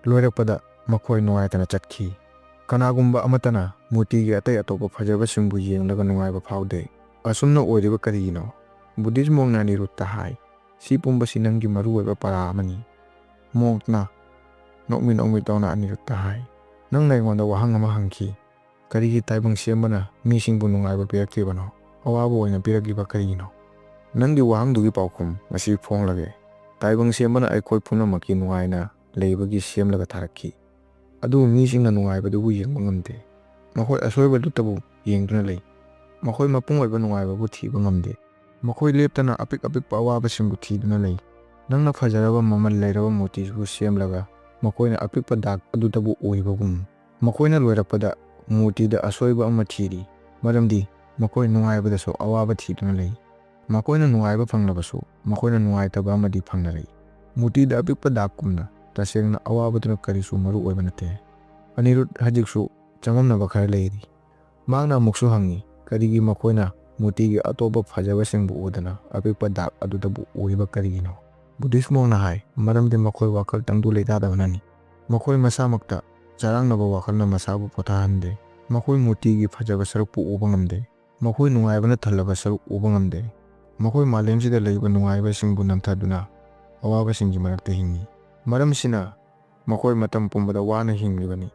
ꯂꯣꯏꯔꯛꯄꯗ ꯃꯈꯣꯏ ꯅꯨꯡꯉꯥꯏꯇꯅ ꯆꯠꯈꯤ꯫ ꯀꯅꯥꯒꯨꯝꯕ ꯑꯃꯠꯇꯅ ꯃꯨꯔꯇꯤꯒꯤ ꯑꯇꯩ ꯑꯇꯣꯞꯄ ꯐꯖꯕꯁꯤꯡꯕꯨ ꯌꯦꯡꯂꯒ ꯅꯨꯡꯉꯥꯏꯕ ꯐꯥꯎꯗꯦ꯫ ꯑꯁꯨꯝꯅ ꯑꯣꯏꯔꯤꯕ ꯀꯔꯤꯒꯤꯅꯣ? ꯕꯨꯙꯤꯁ ꯃꯣꯡꯅ ꯑꯅꯤꯔꯨꯗꯇ ꯍꯥꯏ, "ꯁꯤ ꯄꯨꯝꯕꯁꯤ ꯅꯪꯒꯤ ꯃꯔꯨꯑꯣꯏꯕ ꯄꯔꯥ ꯑꯃꯅꯤ꯫" ꯃꯣꯡꯇꯅ ꯅꯣꯛꯃꯤ ꯅꯣꯛꯃꯤ ꯇꯧꯅ ꯑꯅꯤꯔꯨꯗꯇ ꯍꯥꯏ, "ꯅꯪꯅ ꯑꯩꯉꯣꯟꯗ ꯋꯥꯍꯪ ꯑꯃ ꯍꯪꯈꯤ꯫ ꯀꯔꯤꯒꯤ ꯇꯥꯏꯕꯪ ꯁꯦꯝꯕꯅ ꯃꯤꯁꯤꯡꯕꯨ ꯅꯨꯡꯉꯥꯏꯕ ꯄꯤꯔꯛꯇ꯭ꯔꯤꯕꯅꯣ? ꯑꯋꯥꯕ ꯑꯣꯏꯅ ꯄꯤꯔꯛꯂꯤꯕ ꯀꯔꯤꯒꯤꯅꯣ?" ꯅꯪꯒꯤ ꯋꯥꯍꯪꯗꯨꯒꯤ ꯄꯥꯎꯈꯨꯝ ꯉꯁꯤ ꯐꯣꯡꯂꯒꯦ꯫ ꯇꯥꯏꯕꯪ ꯁꯦꯝꯕꯅ ꯑꯩꯈꯣꯏ ꯄꯨꯝꯅꯃꯛꯀꯤ ꯅꯨꯡꯉꯥꯏꯅ ꯂꯩꯕꯒꯤ ꯁꯦꯝꯂꯒ ꯊꯥꯔꯛꯈꯤ꯫ ꯑꯗꯨꯕꯨ ꯃꯤꯁꯤꯡꯅ ꯅꯨꯡꯉꯥꯏꯕꯗꯨꯕꯨ ꯌꯦꯡꯕ ꯉꯝꯗꯦ꯫ ꯃꯈꯣꯏ ꯑꯁꯣꯏꯕꯗꯨꯇꯕꯨ ꯌꯦꯡꯗꯨꯅ ꯂꯩ꯫ ꯃꯈꯣꯏ ꯃꯄꯨꯡ ꯑꯣꯏꯕ ꯅꯨꯡꯉꯥꯏꯕꯕꯨ ꯊꯤꯕ ꯉꯝꯗꯦ꯫ ꯃꯈꯣꯏ ꯂꯦꯞꯇꯅ ꯑꯄꯤꯛ ꯑꯄꯤꯛꯄ ꯑꯋꯥꯕꯁꯤꯡꯕꯨ ꯊꯤꯗꯨꯅ ꯂꯩ꯫ ꯅꯪꯅ ꯐꯖꯔꯕ ꯃꯃꯜ ꯂꯩꯔꯕ ꯃꯨꯔꯇꯤꯁꯤꯕꯨ ꯁꯦꯝꯂꯒ ꯃꯈꯣꯏꯅ ꯑꯄꯤꯛꯄ ꯗꯥꯛ ꯑꯗꯨꯗꯕꯨ ꯑꯣꯏꯕꯒꯨꯝ, ꯃꯈꯣꯏꯅ ꯂꯣꯏꯔꯛꯄꯗ ꯃꯨꯔꯇꯤꯗ ꯑꯁꯣꯏꯕ ꯑꯃ ꯊꯤꯔꯤ, ꯃꯔꯝꯗꯤ ꯃꯈꯣꯏ ꯅꯨꯡꯉꯥꯏꯕꯗꯁꯨ ꯑꯋꯥꯕ ꯊꯤꯗꯨꯅ ꯂꯩ꯫ ꯃꯈꯣꯏꯅ ꯅꯨꯡꯉꯥꯏꯕ ꯐꯪꯂꯕꯁꯨ ꯃꯈꯣꯏꯅ ꯅꯨꯡꯉꯥꯏꯇꯕ ꯑꯃꯗꯤ ꯐꯪꯅꯔꯛꯏ꯫ ꯃꯨꯔꯇꯤꯗ ꯑꯄꯤꯛꯄ ꯗꯥꯛꯀꯨꯝꯅ ꯇꯁꯦꯡꯅ ꯑꯋꯥꯕꯗꯨꯅ ꯀꯔꯤꯁꯨ ꯃꯔꯨ ꯑꯣꯏꯕ ꯅꯠꯇꯦ꯫ ꯑꯅꯤꯔꯨꯗ ꯍꯧꯖꯤꯛꯁꯨ ꯆꯃꯝꯅꯕ ꯈꯔ ꯂꯩꯔꯤ꯫ ꯃꯍꯥꯛꯅ ꯑꯃꯨꯛꯁꯨ ꯍꯪꯉꯤ, ꯀꯔꯤꯒꯤ ꯃꯈꯣꯏꯅ ꯃꯨꯔꯇꯤꯒꯤ ꯑꯇꯣꯞꯄ ꯐꯖꯕꯁꯤꯡꯕꯨ ꯎꯗꯅ ꯑꯄꯤꯛꯄ ꯗꯥꯛ ꯑꯗꯨꯗꯕꯨ ꯎꯔꯤꯕ ꯀꯔꯤꯒꯤꯅꯣ? ꯕꯨꯙꯤꯁ ꯃꯣꯡꯅ ꯍꯥꯏ, ꯃꯔꯝꯗꯤ ꯃꯈꯣꯏ ꯋꯥꯈꯜ ꯇꯪꯗꯨ ꯂꯩꯇꯥꯗꯕꯅꯅꯤ꯫ ꯃꯈꯣꯏ ꯃꯁꯥꯃꯛꯇ ꯆꯔꯥꯡꯅꯕ ꯋꯥꯈꯜꯅ ꯃꯁꯥꯕꯨ ꯄꯣꯊꯥꯍꯟꯗꯦ꯫ ꯃꯈꯣꯏ ꯃꯨꯔꯇꯤꯒꯤ ꯐꯖꯕ ꯁꯔꯨꯛꯄꯨ ꯎꯕ ꯉꯝꯗꯦ꯫ ꯃꯈꯣꯏ ꯅꯨꯡꯉꯥꯏꯕꯅ ꯊꯜꯂꯕ ꯁꯔꯨꯛ ꯎꯕ ꯉꯝꯗꯦ꯫ ꯃꯈꯣꯏ ꯃꯥꯂꯦꯝꯁꯤꯗ ꯂꯩꯕ ꯅꯨꯡꯉꯥꯏꯕꯁꯤꯡꯕꯨ ꯅꯝꯊꯗꯨꯅ ꯑꯋꯥꯕꯁꯤꯡꯒꯤ ꯃꯔꯛꯇ ꯍꯤꯡꯏ꯫ ꯃꯔꯝꯁꯤꯅ ꯃꯈꯣꯏ ꯃꯇꯝ ꯄꯨꯝꯕꯗ ꯋꯥꯅ ꯍꯤꯡꯂꯤꯕꯅꯤ,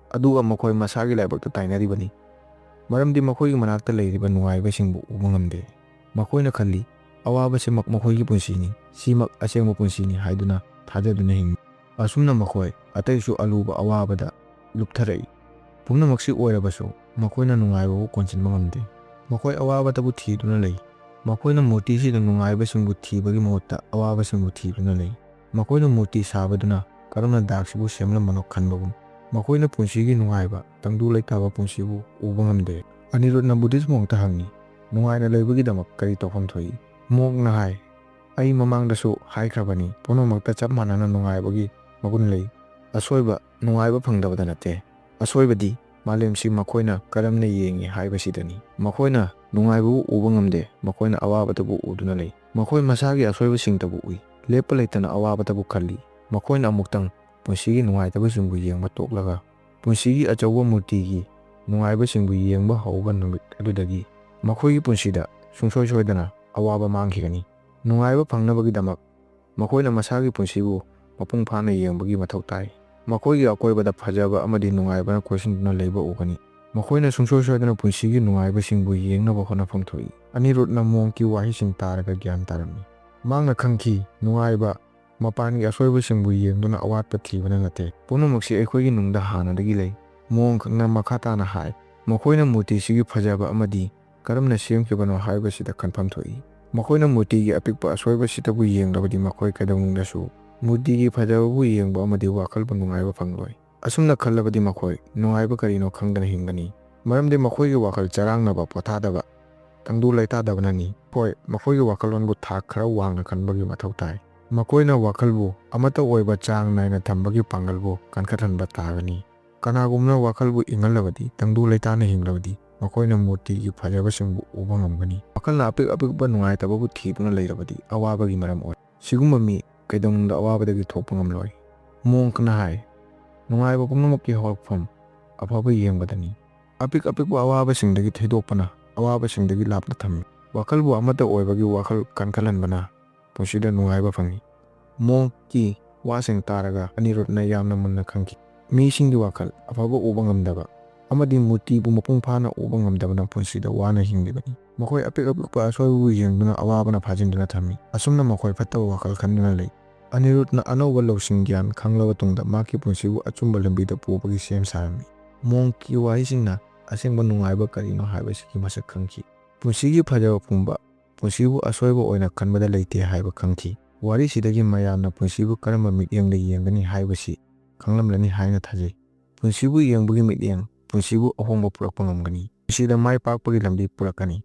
ꯑꯗꯨꯒ ꯃꯈꯣꯏ ꯃꯁꯥꯒꯤ ꯂꯥꯏꯕꯛꯇ ꯇꯥꯏꯅꯔꯤꯕꯅꯤ, ꯃꯔꯝꯗꯤ ꯃꯈꯣꯏꯒꯤ ꯃꯅꯥꯛꯇ ꯂꯩꯔꯤꯕ ꯅꯨꯡꯉꯥꯏꯕꯁꯤꯡꯕꯨ ꯎꯕ ꯉꯝꯗꯦ꯫ ꯃꯈꯣꯏꯅ ꯈꯜꯂꯤ, ꯑꯋꯥꯕꯁꯤꯃꯛ ꯃꯈꯣꯏꯒꯤ ꯄꯨꯟꯁꯤꯅꯤ, ꯁꯤꯃꯛ ꯑꯁꯦꯡꯕ ꯄꯨꯟꯁꯤꯅꯤ ꯍꯥꯏꯗꯨꯅ ꯊꯥꯖꯗꯨꯅ ꯍꯤꯡꯏ꯫ ꯑꯁꯨꯝꯅ ꯃꯈꯣꯏ ꯑꯇꯩꯁꯨ ꯑꯂꯨꯕ ꯑꯋꯥꯕꯗ ꯂꯨꯞꯊꯔꯛꯏ꯫ ꯄꯨꯝꯅꯃꯛꯁꯤ ꯑꯣꯏꯔꯕꯁꯨ ꯃꯈꯣꯏꯅ ꯅꯨꯡꯉꯥꯏꯕꯕꯨ ꯀꯣꯟꯁꯤꯟꯕ ꯉꯝꯗꯦ꯫ ꯃꯈꯣꯏ ꯑꯋꯥꯕꯗꯕꯨ ꯊꯤꯗꯨꯅ ꯂꯩ꯫ ꯃꯈꯣꯏꯅ ꯃꯨꯔꯇꯤꯁꯤꯗ ꯅꯨꯡꯉꯥꯏꯕꯁꯤꯡꯕꯨ ꯊꯤꯕꯒꯤ ꯃꯍꯨꯠꯇ ꯑꯋꯥꯕꯁꯤꯡꯕꯨ ꯊꯤꯗꯨꯅ ꯂꯩ꯫ ꯃꯈꯣꯏꯅ ꯃꯨꯔꯇꯤ ꯁꯥꯕꯗꯨꯅ ꯀꯔꯝꯅ ꯗꯥꯛꯁꯤꯕꯨ ꯁꯦꯝꯂꯝꯕꯅꯣ ꯈꯟꯕꯒꯨꯝ, ꯃꯈꯣꯏꯅ ꯄꯨꯟꯁꯤꯒꯤ ꯅꯨꯡꯉꯥꯏꯕ, ꯇꯪꯗꯨ ꯂꯩꯇꯥꯕ ꯄꯨꯟꯁꯤꯕꯨ ꯎꯕ ꯉꯝꯗꯦ꯫ ꯑꯅꯤꯔꯨꯗꯅ ꯕꯨꯙꯤꯁ ꯃꯣꯡꯇ ꯍꯪꯉꯤ, ꯅꯨꯡꯉꯥꯏꯅ ꯂꯩꯕꯒꯤꯗꯃꯛ ꯀꯔꯤ ꯇꯧꯐꯝ ꯊꯣꯛꯏ? ꯃꯣꯡꯅ ꯍꯥꯏ, ꯑꯩ ꯃꯃꯥꯡꯗꯁꯨ ꯍꯥꯏꯈ꯭ꯔꯕꯅꯤ, ꯄꯨꯝꯅꯃꯛꯇ ꯆꯞ ꯃꯥꯟꯅꯅ ꯅꯨꯡꯉꯥꯏꯕꯒꯤ ꯃꯒꯨꯟ ꯂꯩ꯫ ꯑꯁꯣꯏꯕ ꯅꯨꯡꯉꯥꯏꯕ ꯐꯪꯗꯕꯗ ꯅꯠꯇꯦ꯫ ꯑꯁꯣꯏꯕꯗꯤ ꯃꯥꯂꯦꯝꯁꯤ ꯃꯈꯣꯏꯅ ꯀꯔꯝꯅ ꯌꯦꯡꯏ ꯍꯥꯏꯕꯁꯤꯗꯅꯤ꯫ ꯃꯈꯣꯏꯅ ꯅꯨꯡꯉꯥꯏꯕꯕꯨ ꯎꯕ ꯉꯝꯗꯦ, ꯃꯈꯣꯏꯅ ꯑꯋꯥꯕꯗꯕꯨ ꯎꯗꯨꯅ ꯂꯩ꯫ ꯃꯈꯣꯏ ꯃꯁꯥꯒꯤ ꯑꯁꯣꯏꯕꯁꯤꯡꯇꯕꯨ ꯎꯏ, ꯂꯦꯞꯄ ꯂꯩꯇꯅ ꯑꯋꯥꯕꯗꯕꯨ ꯈꯜꯂꯤ꯫ ꯃꯈꯣꯏꯅ ꯑꯃꯨꯛꯇꯪ ꯄꯨꯟꯁꯤꯒꯤ ꯅꯨꯡꯉꯥꯏꯇꯕꯁꯤꯡꯕꯨ ꯌꯦꯡꯕ ꯇꯣꯛꯂꯒ, ꯄꯨꯟꯁꯤꯒꯤ ꯑꯆꯧꯕ ꯃꯨꯔꯇꯤꯒꯤ ꯅꯨꯡꯉꯥꯏꯕꯁꯤꯡꯕꯨ ꯌꯦꯡꯕ ꯍꯧꯕ ꯅꯨꯃꯤꯠ ꯑꯗꯨꯗꯒꯤ ꯃꯈꯣꯏꯒꯤ ꯄꯨꯟꯁꯤꯗ ꯁꯨꯡꯁꯣꯏ ꯁꯣꯏꯗꯅ ꯑꯋꯥꯕ ꯃꯥꯡꯈꯤꯒꯅꯤ꯫ ꯅꯨꯡꯉꯥꯏꯕ ꯐꯪꯅꯕꯒꯤꯗꯃꯛ ꯃꯈꯣꯏꯅ ꯃꯁꯥꯒꯤ ꯄꯨꯟꯁꯤꯕꯨ ꯃꯄꯨꯡ ꯐꯥꯅ ꯌꯦꯡꯕꯒꯤ ꯃꯊꯧ ꯇꯥꯏ꯫ ꯃꯈꯣꯏꯒꯤ ꯑꯀꯣꯏꯕꯗ ꯐꯖꯕ ꯑꯃꯗꯤ ꯅꯨꯡꯉꯥꯏꯕꯅ ꯀꯣꯏꯁꯤꯟꯗꯨꯅ ꯂꯩꯕ ꯎꯒꯅꯤ꯫ ꯃꯈꯣꯏꯅ ꯁꯨꯡꯁꯣꯏ ꯁꯣꯏꯗꯅ ꯄꯨꯟꯁꯤꯒꯤ ꯅꯨꯡꯉꯥꯏꯕꯁꯤꯡꯕꯨ ꯌꯦꯡꯅꯕ ꯍꯣꯠꯅꯐꯝ ꯊꯣꯛꯏ꯫ ꯑꯅꯤꯔꯨꯗꯅ ꯃꯣꯡꯀꯤ ꯋꯥꯍꯩꯁꯤꯡ ꯇꯥꯔꯒ ꯒ꯭ꯌꯥꯟ ꯇꯥꯔꯝꯃꯤ꯫ ꯃꯍꯥꯛꯅ ꯈꯪꯈꯤ, ꯅꯨꯡꯉꯥꯏꯕ ꯃꯄꯥꯟꯒꯤ ꯑꯁꯣꯏꯕꯁꯤꯡꯕꯨ ꯌꯦꯡꯗꯨꯅ ꯑꯋꯥꯠꯄ ꯊꯤꯕꯅ ꯅꯠꯇꯦ꯫ ꯄꯨꯝꯅꯃꯛꯁꯤ ꯑꯩꯈꯣꯏꯒꯤ ꯅꯨꯡꯗ ꯍꯥꯟꯅꯗꯒꯤ ꯂꯩ꯫ ꯃꯣꯡꯅ ꯃꯈꯥ ꯇꯥꯅ ꯍꯥꯏ, ꯃꯈꯣꯏꯅ ꯃꯨꯔꯇꯤꯁꯤꯒꯤ ꯐꯖꯕ ꯑꯃꯗꯤ ꯀꯔꯝꯅ ꯁꯦꯝꯈꯤꯕꯅꯣ ꯍꯥꯏꯕꯁꯤꯗ ꯈꯟꯐꯝ ꯊꯣꯛꯏ꯫ ꯃꯈꯣꯏꯅ ꯃꯨꯔꯇꯤꯒꯤ ꯑꯄꯤꯛꯄ ꯑꯁꯣꯏꯕꯁꯤꯇꯕꯨ ꯌꯦꯡꯂꯕꯗꯤ ꯃꯈꯣꯏ ꯀꯩꯗꯧꯅꯨꯡꯗꯁꯨ ꯃꯨꯔꯇꯤꯒꯤ ꯐꯖꯕꯕꯨ ꯌꯦꯡꯕ ꯑꯃꯗꯤ ꯋꯥꯈꯜꯕꯨ ꯅꯨꯡꯉꯥꯏꯕ ꯐꯪꯂꯣꯏ꯫ ꯑꯁꯨꯝꯅ ꯈꯜꯂꯕꯗꯤ ꯃꯈꯣꯏ ꯅꯨꯡꯉꯥꯏꯕ ꯀꯔꯤꯅꯣ ꯈꯪꯗꯅ ꯍꯤꯡꯒꯅꯤ꯫ ꯃꯔꯝꯗꯤ ꯃꯈꯣꯏꯒꯤ ꯋꯥꯈꯜ ꯆꯔꯥꯡꯅꯕ, ꯄꯣꯊꯥꯗꯕ, ꯇꯪꯗꯨ ꯂꯩꯇꯥꯗꯕꯅꯅꯤ꯫ ꯍꯣꯏ, ꯃꯈꯣꯏꯒꯤ ꯋꯥꯈꯜꯂꯣꯟꯕꯨ ꯊꯥꯛ ꯈꯔ ꯋꯥꯡꯅ ꯈꯟꯕꯒꯤ ꯃꯊꯧ ꯇꯥꯏ꯫ ꯃꯈꯣꯏꯅ ꯋꯥꯈꯜꯕꯨ ꯑꯃꯠꯇ ꯑꯣꯏꯕ ꯆꯥꯡ ꯅꯥꯏꯅ ꯊꯝꯕꯒꯤ ꯄꯥꯡꯒꯜꯕꯨ ꯀꯟꯈꯠꯍꯟꯕ ꯇꯥꯒꯅꯤ꯫ ꯀꯅꯥꯒꯨꯝꯕꯅ ꯋꯥꯈꯜꯕꯨ ꯏꯪꯍꯜꯂꯕꯗꯤ, ꯇꯪꯗꯨ ꯂꯩꯇꯥꯅ ꯍꯤꯡꯂꯕꯗꯤ, ꯃꯈꯣꯏꯅ ꯃꯨꯔꯇꯤꯒꯤ ꯐꯖꯕꯁꯤꯡꯕꯨ ꯎꯕ ꯉꯝꯒꯅꯤ꯫ ꯋꯥꯈꯜꯅ ꯑꯄꯤꯛ ꯑꯄꯤꯛꯄ ꯅꯨꯡꯉꯥꯏꯇꯕꯕꯨ ꯊꯤꯗꯨꯅ ꯂꯩꯔꯕꯗꯤ ꯑꯋꯥꯕꯒꯤ ꯃꯔꯝ ꯑꯣꯏ꯫ ꯁꯤꯒꯨꯝꯕ ꯃꯤ ꯀꯩꯗꯧꯅꯨꯡꯗ ꯑꯋꯥꯕꯗꯒꯤ ꯊꯣꯛꯄ ꯉꯝꯂꯣꯏ꯫ ꯃꯣꯡꯛꯅ ꯍꯥꯏ, ꯅꯨꯡꯉꯥꯏꯕ ꯄꯨꯝꯅꯃꯛꯀꯤ ꯍꯧꯔꯛꯐꯝ ꯑꯐꯕ ꯌꯦꯡꯕꯗꯅꯤ꯫ ꯑꯄꯤꯛ ꯑꯄꯤꯛꯄ ꯑꯋꯥꯕꯁꯤꯡꯗꯒꯤ ꯊꯩꯗꯣꯛꯄꯅ ꯑꯋꯥꯕꯁꯤꯡꯗꯒꯤ ꯂꯥꯞꯅ ꯊꯝꯃꯤ꯫ ꯋꯥꯈꯜꯕꯨ ꯑꯃꯠꯇ ꯑꯣꯏꯕꯒꯤ ꯋꯥꯈꯜ ꯀꯟꯈꯠꯍꯟꯕꯅ ꯄꯨꯟꯁꯤꯗ ꯅꯨꯡꯉꯥꯏꯕ ꯐꯪꯏ꯫ ꯃꯣꯡꯛꯀꯤ ꯋꯥꯁꯤꯡ ꯇꯥꯔꯒ ꯑꯅꯤꯔꯨꯗꯅ ꯌꯥꯝꯅ ꯃꯨꯟꯅ ꯈꯪꯈꯤ꯫ ꯃꯤꯁꯤꯡꯒꯤ ꯋꯥꯈꯜ ꯑꯐꯕ ꯎꯕ ꯉꯝꯗꯕ ꯑꯃꯗꯤ ꯃꯨꯔꯇꯤꯕꯨ ꯃꯄꯨꯡ ꯐꯥꯅ ꯎꯕ ꯉꯝꯗꯕꯅ ꯄꯨꯟꯁꯤꯗ ꯋꯥꯅ ꯍꯤꯡꯂꯤꯕꯅꯤ꯫ ꯃꯈꯣꯏ ꯑꯄꯤꯛ ꯑꯄꯤꯛꯄ ꯑꯁꯣꯏꯕꯕꯨ ꯌꯦꯡꯗꯨꯅ ꯑꯋꯥꯕꯅ ꯐꯥꯖꯤꯟꯗꯨꯅ ꯊꯝꯃꯤ꯫ ꯑꯁꯨꯝꯅ ꯃꯈꯣꯏ ꯐꯠꯇꯕ ꯋꯥꯈꯜ ꯈꯟꯗꯨꯅ ꯂꯩ꯫ ꯑꯅꯤꯔꯨꯗꯅ ꯑꯅꯧꯕ ꯂꯧꯁꯤꯡ ꯒ꯭ꯌꯥꯟ ꯈꯪꯂꯕ ꯇꯨꯡꯗ ꯃꯍꯥꯛꯀꯤ ꯄꯨꯟꯁꯤꯕꯨ ꯑꯆꯨꯝꯕ ꯂꯝꯕꯤꯗ ꯄꯨꯕꯒꯤ ꯁꯦꯝ ꯁꯥꯔꯝꯃꯤ꯫ ꯃꯣꯡꯛꯀꯤ ꯋꯥꯍꯩꯁꯤꯡꯅ ꯑꯁꯦꯡꯕ ꯅꯨꯡꯉꯥꯏꯕ ꯀꯔꯤꯅꯣ ꯍꯥꯏꯕꯁꯤꯒꯤ ꯃꯁꯛ ꯈꯪꯈꯤ꯫ ꯄꯨꯟꯁꯤꯒꯤ ꯐꯖꯕ ꯄꯨꯝꯕ ꯄꯨꯟꯁꯤꯕꯨ ꯑꯁꯣꯏꯕ ꯑꯣꯏꯅ ꯈꯟꯕꯗ ꯂꯩꯇꯦ ꯍꯥꯏꯕ ꯈꯪꯈꯤ꯫ ꯋꯥꯔꯤꯁꯤꯗꯒꯤ ꯃꯌꯥꯝꯅ ꯄꯨꯟꯁꯤꯕꯨ ꯀꯔꯝꯕ ꯃꯤꯠꯌꯦꯡꯗ ꯌꯦꯡꯒꯅꯤ ꯍꯥꯏꯕꯁꯤ ꯈꯪꯂꯝꯂꯅꯤ ꯍꯥꯏꯅ ꯊꯥꯖꯩ꯫ ꯄꯨꯟꯁꯤꯕꯨ ꯌꯦꯡꯕꯒꯤ ꯃꯤꯠꯌꯦꯡ ꯄꯨꯟꯁꯤꯕꯨ ꯑꯍꯣꯡꯕ ꯄꯨꯔꯛꯄ ꯉꯝꯒꯅꯤ꯫ ꯄꯨꯟꯁꯤꯗ ꯃꯥꯏ ꯄꯥꯛꯄꯒꯤ ꯂꯝꯕꯤ ꯄꯨꯔꯛꯀꯅꯤ꯫